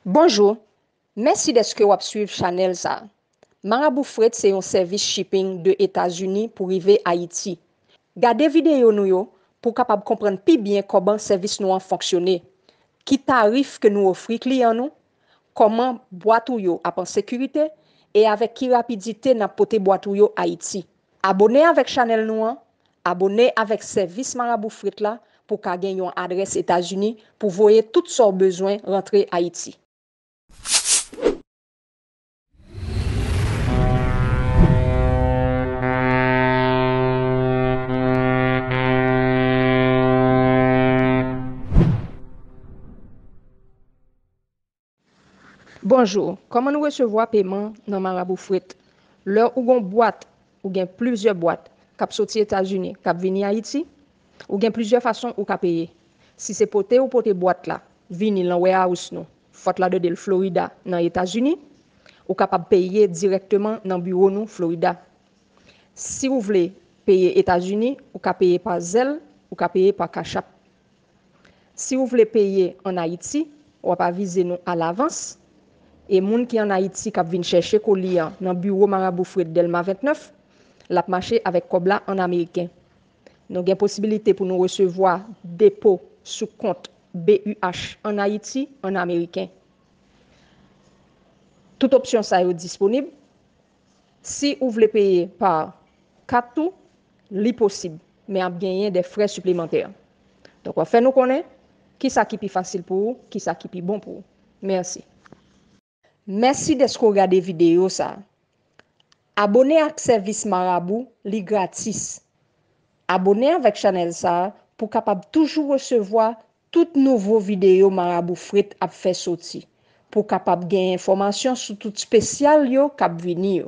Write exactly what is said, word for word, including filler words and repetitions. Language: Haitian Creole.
Bonjou, mèsi dèske w ap swiv chanèl sa a. Marabou Fret se yon sèvis shipping de Etazini pou rive Ayiti. Gade videyo nou yo pou w kapab konprann pi byen kòman sèvis nou an fonksyone, ki tarif ke nou ofri kliyan nou, kòman bwat ou yo ap an sekirite e avèk ki rapidite n ap pote bwat ou yo Ayiti. Abone avèk chanèl nou an, abone avèk sèvis Marabou Fret la pou w ka gen yon adrès Etazini pou voye tout sa w bezwen rantre Ayiti. Bonjou, kòman nou resevwa peman nan Marabou Fret? Lè ou gon bwat, ou gen plizyè bwat k ap soti Etazini, k ap vini Ayiti, ou gen plizyè fason ou ka peye. Si se pote ou pote bwat la vini nan warehouse nou, Fort Lauderdale, Florida, nan Etazini, ou kapab peye dirèkteman nan biwo nou Florida. Si ou vle peye Etazini, ou ka peye pa Zelle, ou ka peye pa Cash App. Si ou vle peye ann Ayiti, w ap avize nou alavans. E moun ki ann Ayiti k ap vin chèche koli a nan biwo Marabou Fret Dèlma vennèf, l ap mache avèk kòb la ann ameriken. Nou gen posibilite pou nou resevwa depo sou kont B U H ann Ayiti ann ameriken. Tout opsyon sa yo disponib. Si ou vle peye pa kat tou, li posib, men ap genyen de frè siplemantè. Donk, w ap fè nou konnen kisa ki pi fasil pou ou, kisa ki pi bon pou ou. Mèsi. Mèsi dèske w gade videyo sa a. Abone ak sèvis Marabou, li gratis. Abone avèk chanèl sa a pou w kapab toujou resevwa tout nouvo videyo Marabou Fret ap fè soti, pou w kapab gen enfòmasyon sou tout espesyal yo k ap vini yo.